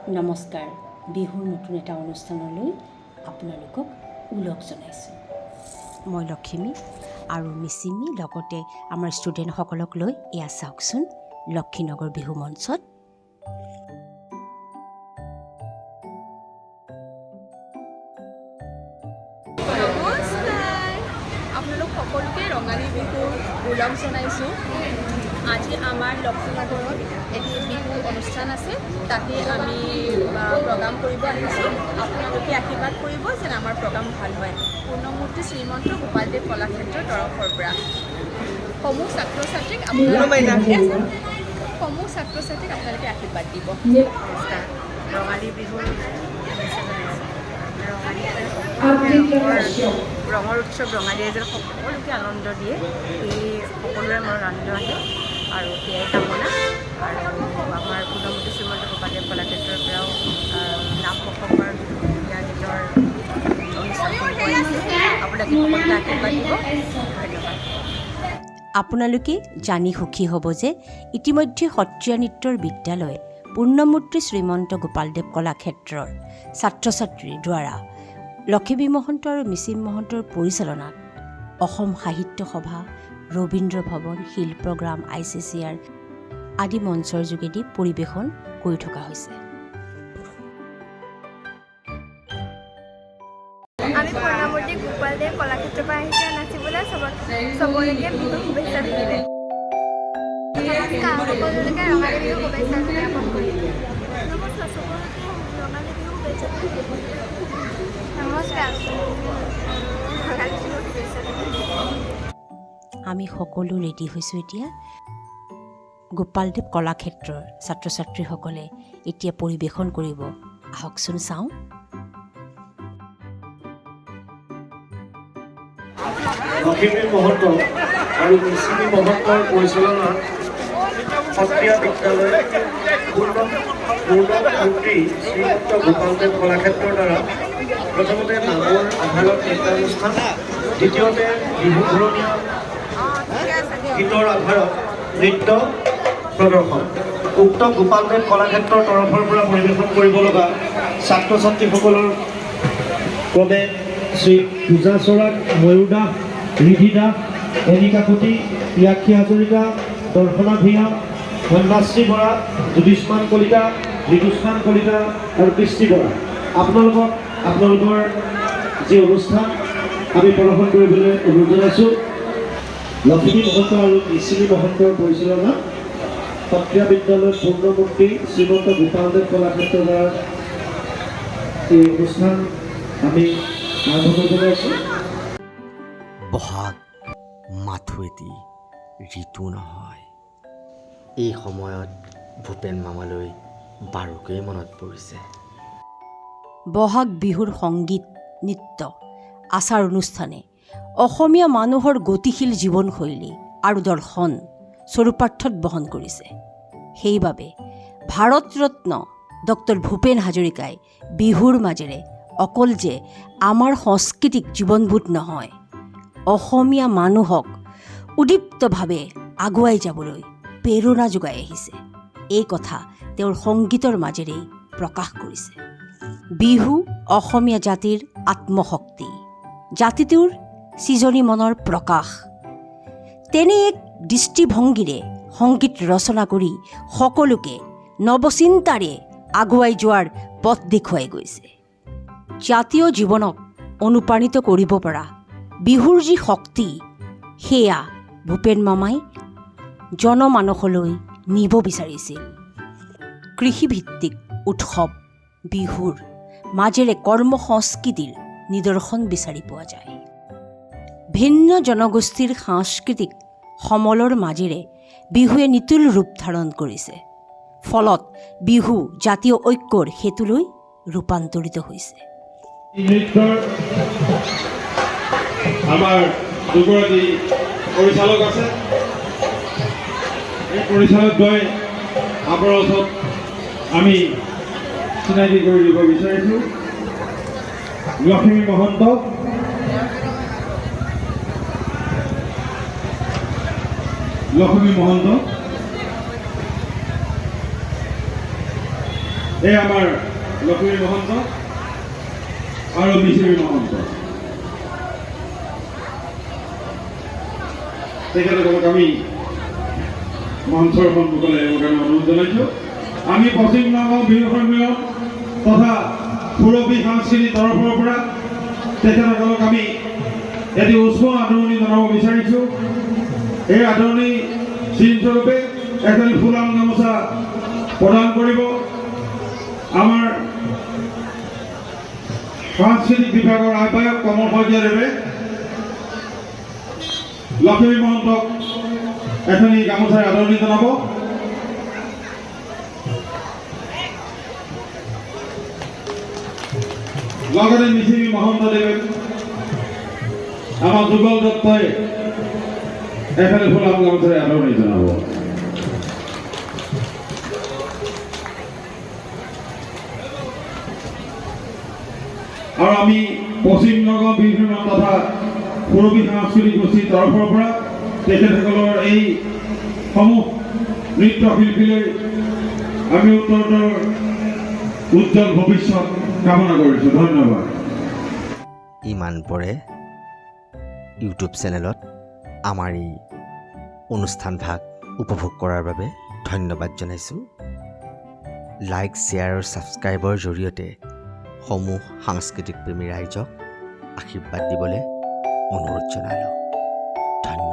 নমস্কাৰ। বিহুৰ নতুন এটা অনুষ্ঠানলৈ আপোনালোকক ওলগ জনাইছোঁ। মই লখিমী আৰু মিচিমি, লগতে আমাৰ ষ্টুডেণ্টসকলক লৈ এয়া চাওকচোন লক্ষীনগৰ বিহু মঞ্চত। নমস্কাৰ, আপোনালোক সকলোকে ৰঙালী বিহুৰ ওলগ জনাইছোঁ। আজি আমাৰ লক্ষীনগৰত এটি বিহু অনুষ্ঠান আছে। তাতে আমি প্ৰগ্ৰাম কৰিব আহিছোঁ। আপোনালোকে আশীৰ্বাদ কৰিব যেন আমাৰ প্ৰগ্ৰাম ভাল হয়। পূৰ্ণমূৰ্তি শ্ৰীমন্ত গোপালদেৱ কলাক্ষেত্ৰৰ তৰফৰ পৰা সমূহ ছাত্ৰ ছাত্ৰীক আপোনালোকে আশীৰ্বাদ দিব। নমস্কাৰ, ৰঙালী বিহুৰ শুভেচ্ছা জনাইছোঁ। ৰঙালী ৰঙৰ উৎসৱ ৰঙালীয়ে যেন সকলোকে আনন্দ দিয়ে, সেই সকলোৰে মনত আনন্দ আহে আৰু সেয়াই কামনা। আৰু আমাৰ পূৰ্ণমূৰ্তি শ্ৰীমন্ত গোপালদেৱ কলাক্ষেত্ৰৰ পৰাও নাম প্ৰসংগৰ ধুনীয়া গীতৰ অনুষ্ঠান কৰিব আহিছে। আপোনালোকে সকলোকে আশীৰ্বাদ দিব। ধন্যবাদ। আপোনালোকে জানি সুখী হ'ব যে ইতিমধ্যে সত্ৰীয়া নৃত্যৰ বিদ্যালয় পূৰ্ণমূৰ্তি শ্ৰীমন্ত গোপালদেৱ কলাক্ষেত্ৰৰ ছাত্ৰ ছাত্ৰীৰ দ্বাৰা লখিমী মহন্ত আৰু মিচিম মহন্তৰ পৰিচালনাত অসম সাহিত্য সভা, ৰবীন্দ্ৰ ভৱন, শিল্পগ্ৰাম, আইচিচিআৰ আদি মঞ্চৰ যোগেদি পৰিৱেশন কৰি থকা হৈছে। আমি পূৰ্ণমূৰ্তি গোপালদেৱ কলাক্ষেত্ৰৰ পৰা আহিছোঁ নাচিবলৈ। চবলৈকে বিহুৰ শুভেচ্ছা থাকিলে। নমস্কাৰ, সকলোলৈকে ৰঙালী বিহুৰ শুভেচ্ছা জ্ঞাপন কৰিলোঁ। নমস্কাৰ, চবলৈকে ৰঙালী বিহুৰ শুভেচ্ছা থাকিলে। নমস্কাৰ, ৰঙালী বিহুৰ শুভেচ্ছা থাকিলে। আমি সকলো ৰেডি হৈছোঁ। এতিয়া গোপালদেৱ কলাক্ষেত্ৰৰ ছাত্ৰ ছাত্ৰীসকলে এতিয়া পৰিৱেশন কৰিব। আহকচোন চাওঁ। লখিমী মহন্ত আৰু মিচিমি মহন্তৰ পৰিচালনাত সত্ৰীয়া বিদ্যালয় পূৰ্ণমূৰ্তি শ্ৰীমন্ত গোপালদেৱ কলাক্ষেত্ৰৰ দ্বাৰা প্ৰথমতে নামৰ আধাৰত নৃত্যানুষ্ঠান, দ্বিতীয়তে বিহু ঘূৰণীয়া গীতৰ আধাৰত নৃত্য প্ৰদৰ্শন। উক্ত গোপালদেৱ কলাক্ষেত্ৰৰ তৰফৰ পৰা পৰিৱেশন কৰিব লগা ছাত্ৰ ছাত্ৰীসকলৰ ক্ৰমে শ্ৰী পূজা চৰাক, ময়ূৰ দাস, ৰিধি দাস, এনি কাকতি, প্ৰিয়াক্ষী হাজৰিকা, দৰ্শনা ভূঞা, ধন্যাশ্ৰী বৰা, জ্যোতিষ্মান কলিতা, ঋতুস্মান কলিতা আৰু কৃষ্টি বৰা। আপোনালোকক আপোনালোকৰ যি অনুষ্ঠান আমি প্ৰদৰ্শন কৰিবলৈ অনুৰোধ জনাইছোঁ। লখিমী মহন্ত আৰু মিচিমি মহন্তৰ পৰিচালনাত সত্ৰীয়া বিদ্যালয় পূৰ্ণমূৰ্তি শ্ৰীমন্ত গোপালদেৱ কলাক্ষেত্ৰৰ দ্বাৰা এই অনুষ্ঠান আমি আৰম্ভ কৰিব ওলাইছোঁ। বহাগ মাথো এটি ঋতু নহয়। এই সময়ত ভূপেন মামালৈ বাৰুকৈয়ে মনত পৰিছে। বহাগ বিহুৰ সংগীত, নৃত্য, আচাৰ অনুষ্ঠানে অসমীয়া মানুহৰ গতিশীল জীৱনশৈলী আৰু দৰ্শন স্বৰূপাৰ্থত বহন কৰিছে। সেইবাবে ভাৰতৰত্ন ডক্টৰ ভূপেন হাজৰিকাই বিহুৰ মাজেৰে অকল যে আমাৰ সংস্কৃতিক জীৱনবোধ নহয়, অসমীয়া মানুহক উদ্দীপ্তভাৱে আগুৱাই যাবলৈ প্ৰেৰণা যোগাই আহিছে। এই কথা তেওঁৰ সংগীতৰ মাজেৰেই প্ৰকাশ কৰিছে। বিহু অসমীয়া জাতিৰ আত্মশক্তি, জাতিটোৰ সৃজনী মনৰ প্ৰকাশ। তেনে এক দৃষ্টিভংগীৰে সংগীত ৰচনা কৰি সকলোকে নৱচিন্তাৰে আগুৱাই যোৱাৰ পথ দেখুৱাই গৈছে। জাতীয় জীৱনক অনুপ্ৰাণিত কৰিব পৰা বিহুৰ যি শক্তি, সেয়া ভূপেন মামাই জনমানসলৈ নিব বিচাৰিছিল। কৃষিভিত্তিক উৎসৱ বিহুৰ মাজেৰে কৰ্ম সংস্কৃতিৰ নিদৰ্শন বিচাৰি পোৱা যায়। ভিন্ন জনগোষ্ঠীৰ সাংস্কৃতিক সমলৰ মাজেৰে বিহুৱে নিতুল ৰূপ ধাৰণ কৰিছে। ফলত বিহু জাতীয় ঐক্যৰ সেতুলৈ ৰূপান্তৰিত হৈছে। নৃত্যৰ আমাৰ দুগৰাকী পৰিচালক আছে। এই পৰিচালকদ্বয় আপোনাৰ ওচৰত আমি চিনাকি কৰি দিব বিচাৰিছোঁ। লক্ষ্মী মহন্ত, লক্ষ্মী মহন্ত। এই আমাৰ লক্ষ্মী মহন্ত আৰু মিচিমি মহন্ত, তেখেতসকলক আমি মঞ্চৰ সন্মুখলৈ আহিবৰ কাৰণে অনুৰোধ জনাইছোঁ। আমি পশ্চিম নগাঁও বিহু সন্মিলন তথা সুৰভি সাংস্কৃতিক তৰফৰ পৰা তেখেতসকলক আমি এটি উষ্ম আদৰণি জনাব বিচাৰিছোঁ। এই আদৰণি চিনস্বৰূপে এখনি ফুলাম গামোচা প্ৰদান কৰিব আমাৰ সাংস্কৃতিক বিভাগৰ আহ্বায়ক কমল শইকীয়াদেৱে। লক্ষ্মী মহন্তক এখনি গামোচাৰে আদৰণি জনাব। লগতে মিচিমি মহন্তদেৱে, আমাৰ যুগল দত্তই এখনি ফুলাম গামোচাৰে আদৰণি জনাব। আৰু আমি পশ্চিম নগাঁও বিহু তথা সুৰভি সাংস্কৃতিক গোষ্ঠীৰ তৰফৰ পৰা তেখেতসকলৰ এই সমূহ নৃত্যশিল্পীলৈ আমি উত্তৰোত্তৰ উজ্জ্বল ভৱিষ্যত কামনা কৰিছোঁ। ধন্যবাদ। ইমান পৰে ইউটিউব চেনেলত আমাৰ এই অনুষ্ঠানভাগ উপভোগ কৰাৰ বাবে ধন্যবাদ জনাইছোঁ। লাইক, শ্বেয়াৰ আৰু ছাবস্ক্ৰাইবৰ জৰিয়তে সমূহ সাংস্কৃতিক প্ৰেমী ৰাইজক আশীৰ্বাদ দিবলৈ অনুৰোধ জনালোঁ। ধন্যবাদ।